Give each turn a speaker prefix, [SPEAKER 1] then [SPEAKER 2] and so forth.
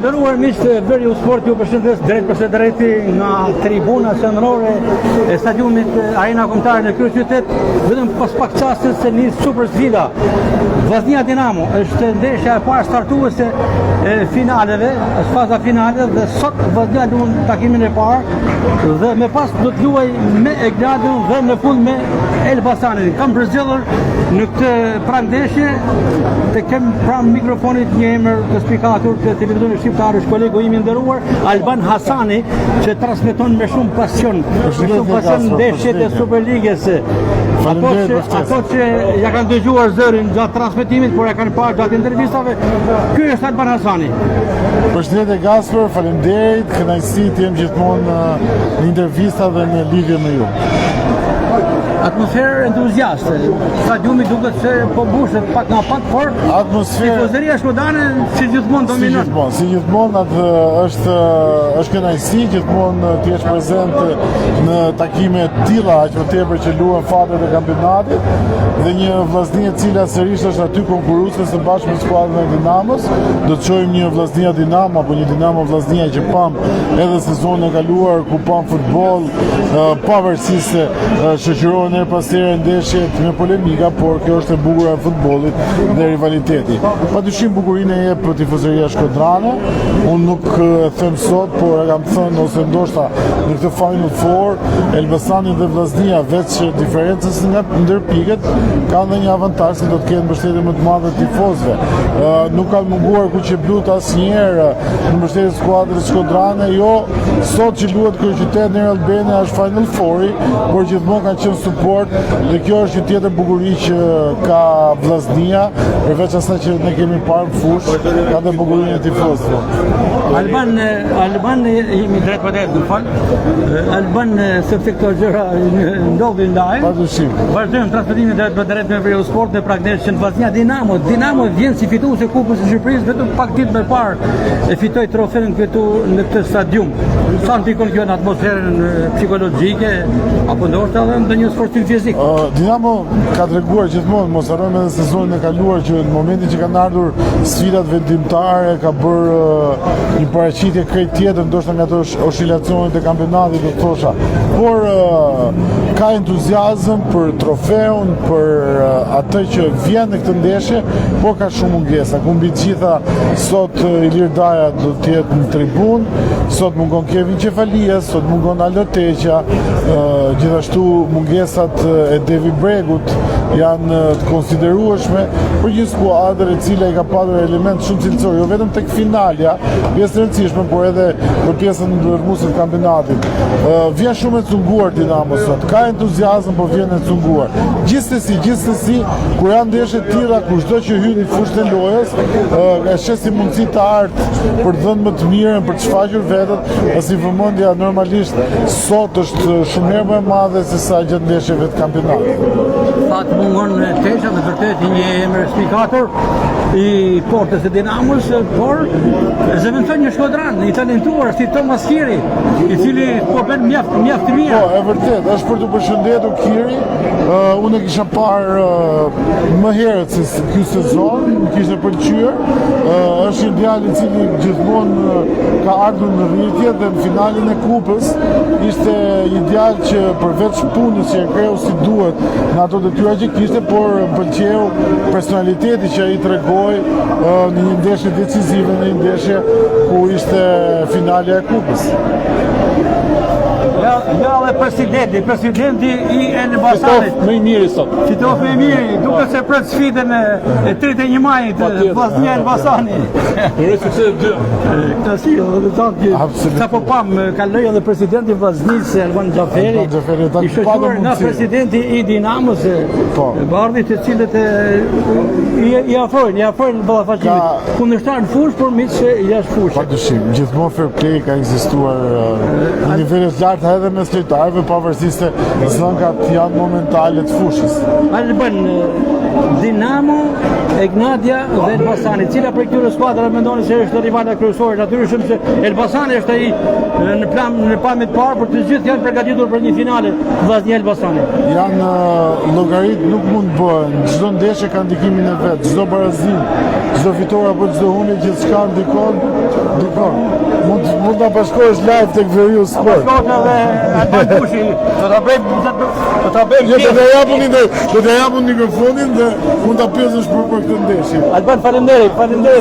[SPEAKER 1] nderuar miq të Veriu Sport, ju përshëndes drejtpërsëdrejti nga tribuna qendrore e stadiumit Arena Kombëtare në kryeqytet, vetëm pas pak çastesh se nis super sfida. Vllaznia Dinamo është ndeshja e parë startuese e finaleve, është faza finale dhe sot Vllaznia luan takimin e parë dhe më pas do të luajë me Egnatian dhe në fund me Elbasanin. Kam përzgjedhur në këtë prandeshje të kem pranë mikrofonit një emër të spikatur të televizionit shqiptar, është kolegu im i nderuar Alban Hasani, që transmeton me shumë pasion, me shumë pasion ndeshjet e Superligës. Ato që, ato që ia kanë dëgjuar zërin gjatë transmetimit, por e kanë parë gjatë intervistave, ky është Alban Hasani.
[SPEAKER 2] Përshëndetje Gasper, faleminderit, kënaqësi të jem gjithmonë në intervista dhe në lidhje me ju.
[SPEAKER 1] Atmosferë entuziaste. Stadiumi duket se po mbushet pak nga pak, por
[SPEAKER 2] atmosfera
[SPEAKER 1] tifozeria shkodrane si gjithmonë
[SPEAKER 2] dominon. Si gjithmonë, si gjithmonë atë është është kënaqësi gjithmonë të jesh prezent në takime të tilla, aq më tepër që luhen fatet e kampionatit dhe një Vllazni e cila sërish është aty konkurruese së bashku me skuadrën e Dinamos. Do të shohim një Vllaznia Dinamo apo një Dinamo Vllaznia që pamë edhe sezonin e kaluar ku pamë futboll pavarësisht se shoqërohen herë pas here ndeshjet me polemika, por kjo është e bukura e futbollit dhe rivaliteti. Padyshim bukurinë e jep tifozeria shkodrane. Unë nuk e them sot, por e kam thënë ose ndoshta në këtë Final Four, Elbasani dhe Vllaznia veç diferencës nga ndër pikët kanë dhe një avantazh se do të kenë mbështetje më të madhe të tifozëve. Nuk kanë munguar kuqeblutë asnjëherë në mbështetje të skuadrës shkodrane, jo sot që luhet kryeqytet në Air Albania është Final Four-i, por gjithmonë kanë qenë suport dhe kjo është një tjetër bukuri që ka Vllaznia, përveç asaj që ne kemi parë në fushë, ka dhe bukurinë e tifozëve.
[SPEAKER 1] Alban, Alban jemi drejtpërdrejt, më fal. Alban sepse këto gjëra ndodhin live.
[SPEAKER 2] Padyshim.
[SPEAKER 1] Vazhdojmë transmetimin drejtpërdrejt me Veriu Sport në pragndeshjen Vllaznia Dinamo. Dinamo vjen si fitues i Kupës së Shqipërisë vetëm pak ditë më parë e fitoi trofeun këtu në këtë stadium. Sa ndikon kjo në atmosferën psikologjike apo ndoshta edhe ndonjë sforcim fizik?
[SPEAKER 2] Uh, Dinamo ka treguar gjithmonë, mos harrojmë edhe sezonin e kaluar që në momentin që kanë ardhur sfidat vendimtare ka bërë uh, një paraqitje krejt tjetër, ndoshta nga ato oshilacionet e kampionatit do të thosha. Por uh, ka entuziazëm për trofeun, për uh, atë që vjen në këtë ndeshje, por ka shumë mungesa. Ku mbi të gjitha sot Ilir Daja do të jetë në tribunë, sot mungon Kevin Qefalia, sot mungon Aldo Teqja, gjithashtu mungesat e Devi Bregut janë të konsiderueshme për një skuadër e cila i ka patur element shumë cilësor, jo vetëm tek finalja, pjesë të rëndësishme, por edhe për pjesën dërrmuese të kampionatit. Vjen shumë e cunguar Dinamo sot. Ka entuziazëm, por vjen e cunguar. Gjithsesi, gjithsesi, kur janë ndeshje të tilla, kushdo që hyn në fushën e lojës, e sheh si mundësi të artë për të dhënë më të mirën, për të shfaqur veten, pasi vëmendja normalisht sot është shumë herë më e madhe se sa gjatë ndeshjeve të
[SPEAKER 1] kampionatit. Thatë mungon Teqa dhe vërtet një emër spikatur i portës së Dinamos, por zëvendëson një shkodran, i talentuar si Thomas Kiri, i cili po bën mjaft mjaft mirë.
[SPEAKER 2] Po, e vërtetë, është për t'u përshëndetur Kiri. Uh, unë e kisha parë uh, më herët se ky sezon, më kishte pëlqyer. Uh, është një djalë i cili gjithmonë ka ardhur në rritje dhe në finalen e kupës ishte një djalë që përveç punës që e kreu si duhet në ato detyra që kishte, por më pëlqeu personaliteti që ai tregoi uh, në një ndeshje decizive, në një ndeshje ku ishte finalja e kupës.
[SPEAKER 1] Ja, ja dhe presidenti, presidenti i Elbasanit.
[SPEAKER 3] Fitof më i miri sot.
[SPEAKER 1] Fitof më i miri, duket se pret sfidën e, e 31 majit, Vllaznia Elbasani.
[SPEAKER 3] Uroj sukses të dy.
[SPEAKER 1] Këtë si, dhe të thotë që sapo pamë, kaloi edhe presidenti i Vllaznisë, Alban Xhaferi, i shoqëruar nga presidenti i Dinamos, po. Bardhi të cilët e, i, i afrojnë, i afrojnë ballafaqimit. Kundërshtar në fushë, por miq jashtë
[SPEAKER 2] fushë. Pa dyshim, gjithmonë fair play ka ekzistuar në nivele të larta edhe mes lojtarëve, pavarësisht se zënkat janë momentale të
[SPEAKER 1] fushës. Alban Dinamo, Egnatia dhe Elbasani, cila prej këtyre skuadrave mendoni se është rivala kryesore? Natyrshëm se Elbasani është ai në plan në pamje të parë, por të gjithë janë përgatitur për një finale Vllaznia Elbasani.
[SPEAKER 2] Janë llogaritë nuk mund të bëhen. Çdo ndeshje ka ndikimin e vet, çdo barazim. çdo fitore apo çdo humbje gjithçka ndikon, ndikon. Mund mund ta bashkohesh live tek Veriu Sport.
[SPEAKER 1] Shkota dhe Alban Kushi, do ta bëjmë do ta bëjmë
[SPEAKER 2] Jo, do t'ja japun do t'ja japun mikrofonin dhe mund ta pyesësh për për këtë ndeshje.
[SPEAKER 1] Alban, faleminderit, faleminderit.